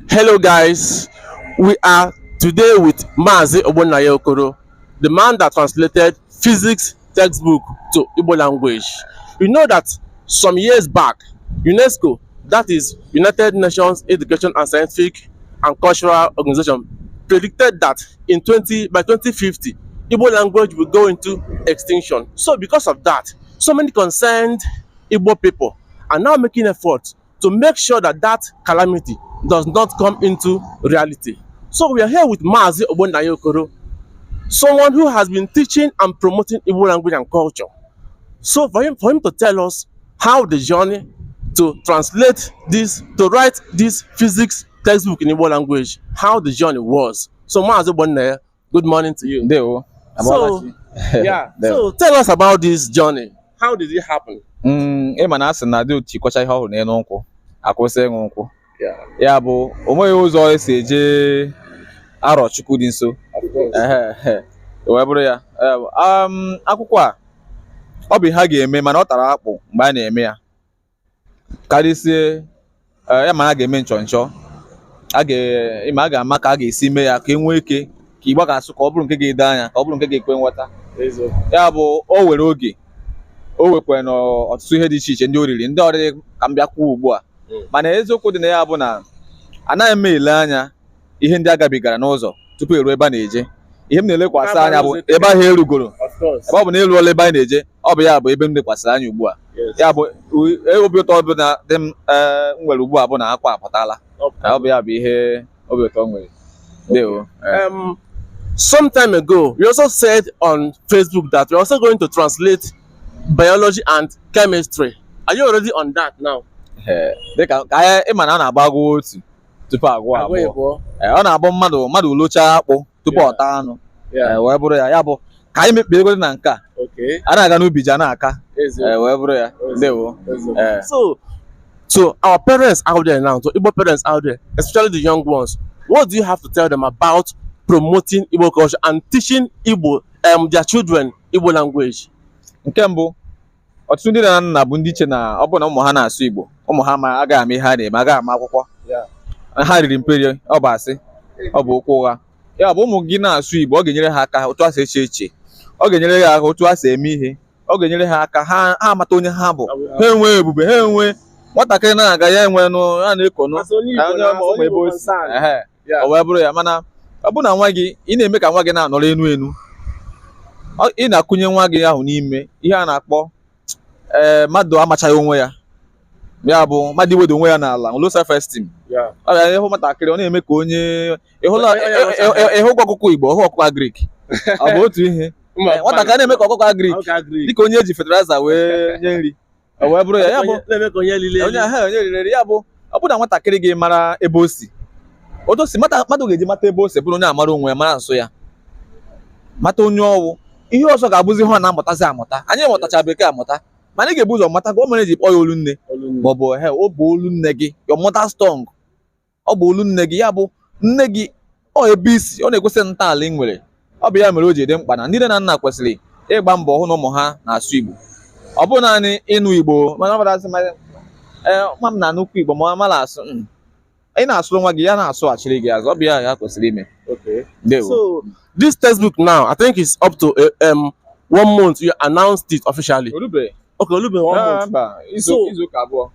Hello guys, we are today with Maazi Ogbonnaya Okoro, the man that translated physics textbook to Igbo language. You know that some years back, UNESCO, that is United Nations Education and Scientific and Cultural Organization, predicted that in 20 by 2050, Igbo language will go into extinction. So because of that, so many concerned Igbo people are now making efforts to make sure that that calamity does not come into reality. So we are here with Maazi Ogbonnaya Okoro, someone who has been teaching and promoting Igbo language and culture. So for him to tell us how the journey to translate this, to write this physics textbook in Igbo language, how the journey was. So Maazi Ogbonnaya, good morning to you. Ndewo. So, yeah. Ndewo. So tell us about this journey. How did it happen? Ịma na asị na adị otu chịkọcha ihe ọhụrụ n'elu nkwụ akwụsị ịṅụ nkwụ. Yeah, Ya bụ, o nweghị ụzọ esi eje arọ Chukwu dị nso. Of course. Ehe, wee bụrụ ya. Ya bụ, akwụkwọ a, ọ bụ ihe a ga-eme, mana ọ tara akpụ mgbe a na-eme ya, karịsịa ya ma a ga-eme nchọnchọ, a ga ịma a ga-ama ka a ga-esi mee ya ka e nwee ike ka Igbo ga-asụ, ka ọ bụrụ nke ga-edo anya, ka ọ bụrụ nke ga-ekwe nghọta. Ya bụ, o were oge, o wekwa n'ọtụtụ ihe dị iche iche ndị o riri ndị ọrịrị ka m bịa kwuo ugbu a. Mana eziokwu dị na ya bụ na anaghị m ele anya ihe ndị a gabigara n'ụzọ tupu eruo ebe a na-eje. Ihe m na-elekwasị anya bụ ebe ahụ erugoro. Of course. Ebe ọ bụ na eruola ebe anyị na-eje, ọ bụ ya bụ ebe m lekwasịrị anya ugbu a. Ya bụ, obi ụtọ bụ na dị m m nwere ugbu a bụ na akwa apụtala. Ọ bụ ya bụ ihe obi ụtọ m nwere. Ndewo. Some time ago, we also said on Facebook that we're also going to translate biology and chemistry. Are you already on that now? Ee, dịka ka anyị ịma na a na-agba agwụ otu tupu agwụ abụọ. Ee, ọ na-abụ mmadụ lochaa akpụ tupu ọ taa anụ. Ee, wee bụrụ ya. Ya bụ, ka anyị mekpegoro na nke a a na-aga n'ubi ji a na-aka. Ee, wee bụrụ ya. Ndewo. Ee. So, to our parents out there now, to Igbo parents out there, especially the young ones, what do you have to tell them about promoting Igbo culture and teaching Igbo their children Igbo language? Nke mbụ, ọtụtụ ndị nne na nna bụ ndị iche na ọ bụrụ na ụmụ ha na-asụ Igbo, ụmụ ha ma agaghị ama ihe ha na-eme, agaghị ama akwụkwọ. Ha riri mperi. Ọ bụ asị, ọ bụ okwu ụgha. Ya bụ, ụmụ gị na-asụ Igbo, ọ ga-enyere ha aka otu ha si eche eche, ọ ga-enyere ha aka otu ha si eme ihe, ọ ga-enyere ha aka ha amata onye ha bụ, ha enwe ebube, ha enwe nwatakịrị na-aga ya enwe nụ ya na-ekonụ onye ọma ebe o si. Ehe. O wee bụrụ ya. Mana ọ bụ na nwa gị, ị na-eme ka nwa gị na-anọrọ enu enu, ị na-akụnye nwa gị ahụ n'ime ihe a na-akpọ mmadụ amachaghị onwe ya, ya bụ mmadụ iwedo onwe ya n'ala, low self esteem. Ọ bịa ịhụ nwatakịrị, ọ na-eme ka onye ịhụla ịhụkwa ọkụkọ Igbo, ọhụ ọkụkọ agric, ọ bụ otu ihe. Nwatakịrị na-eme ka ọkụkọ agric, dịka onye eji fertilizer wee nye nri. O wee bụrụ ya. Ya bụ na-eme ka onye lile onye ahụ, onye riri eri. Ya bụ, ọ bụrụ na nwatakịrị gị mara ebe o si, otu o si mata, mmadụ ga-eji mata ebe o si, bụrụ onye amara onwe ya, mara asụ ya, mata onye ọwụ, ihe ọzọ ga-abụzi ihe ọ na-amụtazi amụta. Anyị mụtacha bekee amụta, mana ị ga-ebu ụzọ mata ka o mere eji kpọọ ya olu nne, maọbụ he ọ bụ olu nne gị, your mother's tongue, ọ bụ olu nne gị. Ya bụ nne gị, ọ ebe isi ọ na-ekwesị ntọala ị nwere. Ọ bụ ya mere o ji dị mkpa na ndị nne na nna kwesịrị ịgba mbọ hụ na ụmụ ha na-asụ Igbo. Ọ bụ naanị ịnụ Igbo, mana ọ bụrụ asị ma ee, nwa m na-anụkwu Igbo, ma ọ mara asụ. Ị na-asụrụ nwa gị, ya na-asụghachiri gị azụ. Ọ bụ ya ya kwesịrị ime. Ndewo. So this textbook now, I think it's up to one month you announced it officially. Orube. Okay, a little bit one month. Mba, izu izu ụka 2.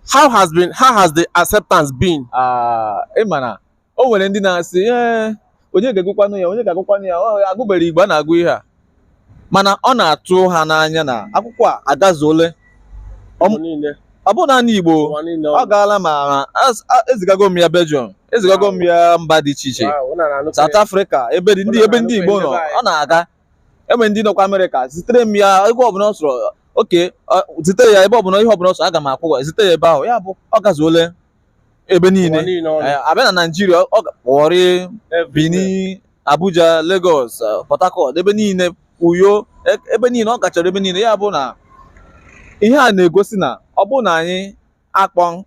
How has the acceptance been? Ah, ị ma na o nwere ndị na-asị, ee, onye ga-agụkwanụ ya, onye ga-agụkwanụ ya, ọ agụbere Igbo a na-agụ ihe a, mana ọ na-atụ ha n'anya na akwụkwọ a agazuole. Ọ bụ naanị Igbo ọ gaala, ma ezigago m ya Belgium, ezigago m ya mba dị iche iche, South Africa, ebe dị ndị ebe ndị Igbo nọ, ọ na-aga. Enwere ndị nọkwa Amerịka zitere m ya. Ego ọbụla ọ sọrọ oke zitere ya, ebe ọbụla, ihe ọbụla ọ sọrọ, aga m akwụ zite ya ebe ahụ. Ya bụ, ọ gazuole ebe niile. Abịa na Naijiria, ọ Warri, Benin, Abuja, Lagos, Port Harcourt, ebe niile, Uyo, ebe niile, ọ gachara ebe niile. Ya bụ na ihe a na-egosi na ọ bụ na anyị akpọ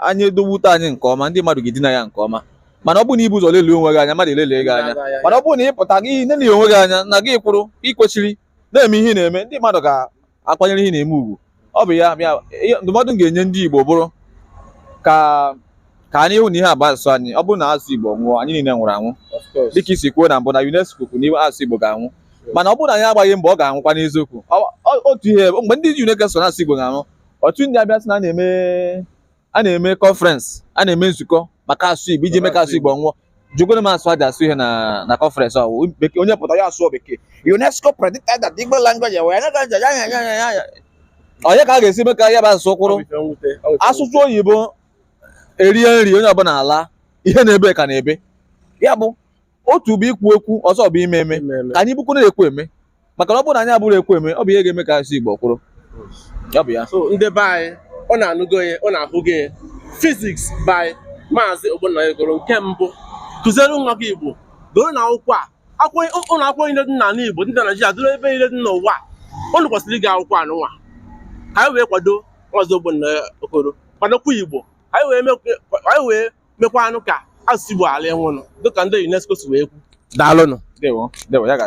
anyị edowute anyị nke ọma, ndị mmadụ ga-edina ya nke ọma. Mana ọ bụrụ na ibu ụzọ lelie onwe gị anya, mmadụ elelie gị anya. Mana ọ bụrụ na ị pụta gị lelie onwe gị anya na gị kwụrụ ikwechiri na-eme ihe ị na-eme, ndị mmadụ ga-akwanyere ihe ị na-eme ugwu. Ọ bụ ya. Ndụmọdụ m ga-enye ndị Igbo bụrụ ka Ka anyị hụ na ihe a bụ asụsụ anyị. Ọ bụrụ na asụsụ Igbo nwụọ, anyị niile nwụrụ anwụ. Of course. Dịka isi kwuo na mbụ na UNESCO kwuru na iwe asụsụ Igbo ga-anwụ, mana ọ bụrụ na anyị agbaghị mbọ, ọ ga-anwụkwa n'eziokwu. Otu ihe mgbe ndị UNESCO so na asụsụ Igbo ga-anwụ, otu ndị abịa sị na a na-eme conference, a na-eme nzukọ maka asụsụ Igbo iji mee ka asụsụ Igbo nwụọ. Jụgoro m asụ a ji asụ ihe na conference ahụ, bekee onye pụtara ya asụọ bekee, "UNESCO predicted that Igbo language were ya ya ya ya." Onye ka a ga-esi mee ka ya bụ asụsụ kwụrụ? Ọ bụ ife mwute, ọ bụ ife. Asụsụ oyibo erie nri onye ọbụla ala, ihe na-ebe ka na-ebe. Ya bụ, otu bụ ikwu ekwu, ọzọ bụ ime eme. Ime eme. Ka anyị bụkwuru na-ekwu eme, maka na ọ bụrụ na anyị abụrụ ekwu eme, ọ bụ ihe ga-eme ka asụsụ Igbo kwụrụ. Ya bụ ya. So ndị be anyị, ọ na-anụgo ya, ọ na-ahụgo ya. Physics by Maazị Ogbonnaya Okoro nke mbụ. Kụziere nwa gị Igbo, goro na akwụkwọ a. Akwụkwọ ụlọ akwụkwọ niile dị n'ala Igbo, dị na Naịjirịa, dịrị ebe niile dị n'ụwa, unu kwesịrị ịga akwụkwọ anụnwa ka anyị wee kwado Maazị Ogbonnaya Okoro, kwadokwa Igbo, ka anyị wee mekwa anụ ka asụsụ Igbo ghara ịnwụnụ, dịka ndị UNESCO si wee kwu. Daalụnụ. Ndewo, ndewo ya gazie.